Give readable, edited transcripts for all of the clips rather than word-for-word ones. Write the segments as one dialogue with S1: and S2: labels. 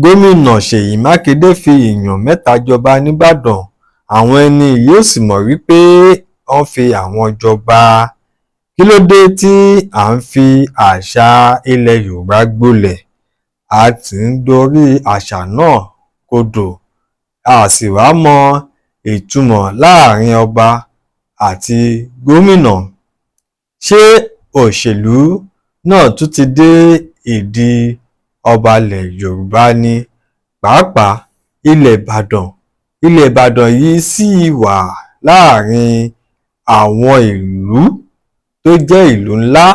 S1: Gómìnà Ṣèyí Mákindè fi èèyàn mẹ́ta jọba nìbàdàn. Àwọn ẹni yìí ò sì mọ̀ wípé wọ́n fi àwọn jọba. Kí ló dé tí à ń fi àṣà ilẹ̀ Yorùbá gbolẹ̀? A sì ń dorí àṣà náà kodò, a sì wá mọ ìtumọ̀ láàrin ọba àti gómìnà. Ṣé òṣèlú náà tún ti dé ìdí ọba ilẹ̀ Yorùbá ní, pàápàá ilẹ̀ Ìbàdàn? Ilẹ̀ Ìbàdàn yìí sì wà láàrin àwọn ìlú tó jẹ́ ìlú ńlá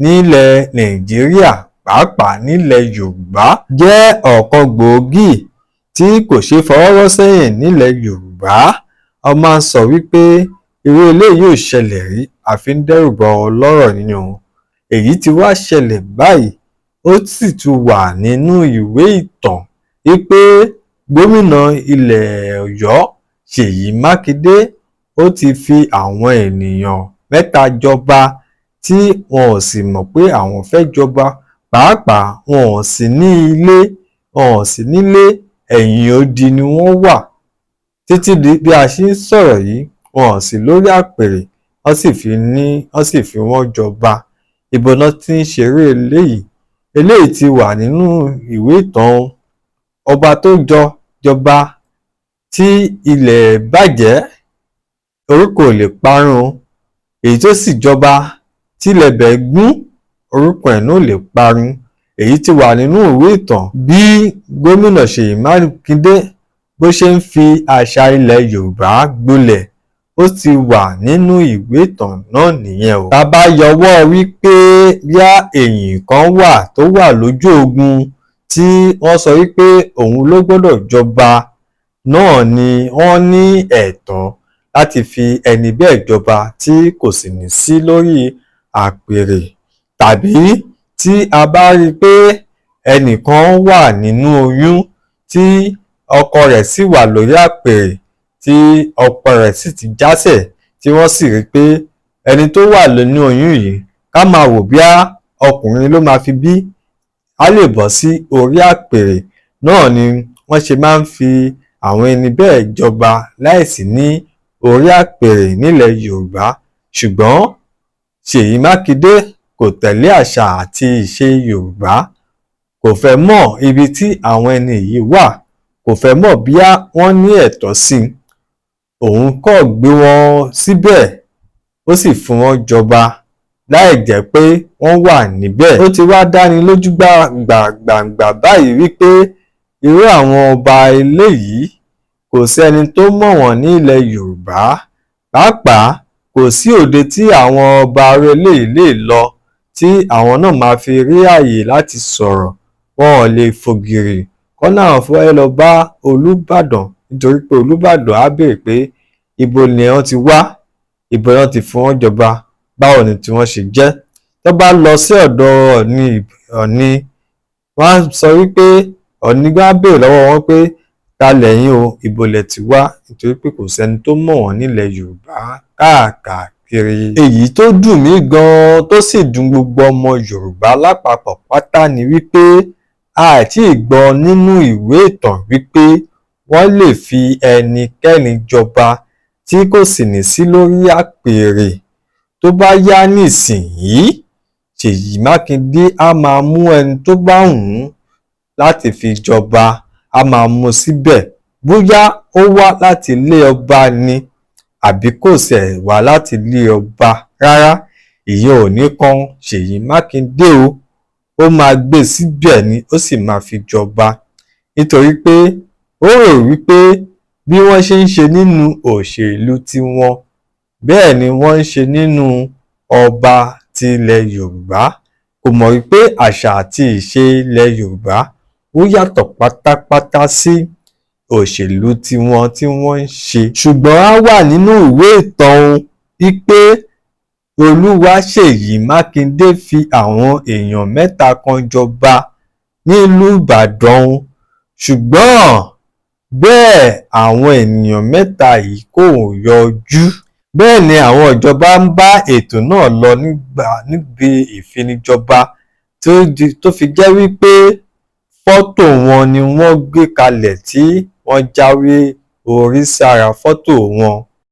S1: nílẹ̀ Nàìjíríà, pàápàá nílẹ̀ Yorùbá, jẹ́ ọ̀kan gbòógì tí kò ṣeé fọwọ́ rọ́ sẹ́yìn nílẹ̀ Yorùbá. Wọ́n máa ń sọ wípé irú eléyìí ò ṣẹlẹ̀ rí, àfi ń dẹ́rùbà ọlọ́rọ̀ ni o. Èyí tí wá ṣẹlẹ̀ báyìí, ó sì tún wà nínú ìwé ìtàn wípé gómìnà ilẹ̀ Ọ̀yọ́ Ṣèyí Mákindé ó ti fi àwọn ènìyàn mẹ́ta jọba tí wọn ò sì mọ̀ pé àwọn fẹ́ jọba, pàápàá wọn ò sí ní ilé, wọn ò sí nílé, ẹ̀yìn odi ni wọ́n wà títí di bí a ṣe ń sọ̀rọ̀ yìí. Wọn ò sí lórí àpèrè, wọ́n sì fi wọ́n jọba. Ibo náà ti ń ṣeré eléyìí? Eléyìí ti wà nínú ìwé ìtàn. Ọba tó jọba tí ilẹ̀ bàjẹ́, orúkọ ò lè parun. Èyí tó sì jọba tí ilẹ̀ bẹ̀ gún, orúkọ ẹ̀ náà ò lè parun. Èyí ti wà nínú ìwé ìtàn bí gómìnà Ṣèyí Mákindé bó ṣe ń fi àṣà ilẹ̀ Yorùbá gbolẹ̀, ó ti wà nínú ìwé ìtàn náà nìyẹn o. Tá a bá yọwọ́ wípé bíá èèyàn kan wà tó wà lójú ogun tí wọ́n sọ wípé òun ló gbọ́dọ̀ jọba náà ni wọ́n ní ẹ̀tọ́ láti fi ẹni bẹ́ẹ̀ jọba tí kò sì ní sí lórí àpèrè, tàbí tí a bá rí i pé ẹnìkan wà nínú oyún tí ọkọ rẹ̀ sì wà lórí àpèrè, tí ọkọ rẹ̀ sì ti jásẹ̀, tí wọ́n sì rí i pé ẹni tó wà nínú oyún yìí, ká máa wò bíá ọkùnrin ló máa fi bí, á lè bọ́ sí orí àpèrè náà ni wọ́n ṣe máa ń fi àwọn ẹni bẹ́ẹ̀ jọba láìsí ní orí àpèrè nílẹ̀ Yorùbá. Ṣùgbọ́n Ṣèyí Mákindé kò tẹ̀lé àṣà àti ìṣe Yorùbá, kò fẹ́ mọ̀ ibi tí àwọn ẹni yìí wà, kò fẹ́ mọ̀ bíá wọ́n ní ẹ̀tọ́ sí i. Òun kò gbé wọn síbẹ̀, ó sì fún wọn jọba láì jẹ́ pé wọ́n wà níbẹ̀. Ó ti wá dáni lójú gbàǹgbà báyìí wípé irú àwọn ọba eléyìí, kò sẹ́ni tó mọ̀ wọ́n ní ilẹ̀ Yorùbá. Pàápàá kò sí òde tí àwọn ọba eléyìí lè lọ tí àwọn náà máa fi rí ààyè láti sọ̀rọ̀. Wọn ò lè fògìrì kọ́nà àwọn fẹ́ lọ bá Olúbàdàn, nítorí pé Olúbàdàn á béèrè pé ibo ni wọ́n ti wá, ibo ni wọ́n ti fún wọn jọba, báwo ni tí wọ́n ṣe jẹ́. Tó bá lọ sí ọ̀dọ̀ Ọ̀ọ̀ni, Ọ̀ọ̀ni wọ́n á sọ wípé Ọ̀ọ̀ni á béèrè lọ́wọ́ wọn pé ta lẹ̀yin o, ibo lẹ ti wá, nítorí pé kò sẹ́ni tó mọ̀ wọ́n nílẹ̀ Yorùbá káàkiri. Èyí tó dùn mí gan-an tó sì dùn gbogbo ọmọ Yorùbá lápapọ̀ pátá ni wípé a ti gbọ́ nínú ìwé ìtàn wípé wọ́n lè fi ẹnikẹ́ni jọba tí kò sì ní sí lórí àpèrè. Tó bá yá nísìnyìí, Ṣèyí Mákindé á máa mú ẹni tó bá wù ú láti fi jọba, á máa mú síbẹ̀, bóyá ó wá láti ilé ọba ni àbí kò ṣẹ̀ wá láti ilé ọba rárá, ìyẹn ò ní kan Ṣèyí Mákindé o. Ó máa gbé síbẹ̀ ni, ó sì máa fi jọba, nítorí pé ó rò wípé bí wọ́n ṣe ń ṣe nínú òṣèlú tiwọn, bẹ́ẹ̀ ni wọ́n ń ṣe nínú ọba ti ilẹ̀ Yorùbá. Kò mọ̀ wípé àṣà àti ìṣe ilẹ̀ Yorùbá ó yàtọ̀ pátápátá sí òṣèlú tiwọn tí wọ́n ń ṣe. Ṣùgbọ́n á wà nínú ìwé ìtàn o wípé Olúwaṣèyí Mákindé fi àwọn èèyàn mẹ́ta kan jọba nílùú Ìbàdàn o, ṣùgbọ́n bẹ́ẹ̀ àwọn ènìyàn mẹ́ta yìí kò yọjú. Bẹ́ẹ̀ ni àwọn ìjọba ń bá ètò náà lọ níbi ìfinijọba tó fi jẹ́ wípé Fọ́tò wọn ni wọ́n gbé kalẹ̀ tí wọ́n jáwé orí sára fọ́tò wọn.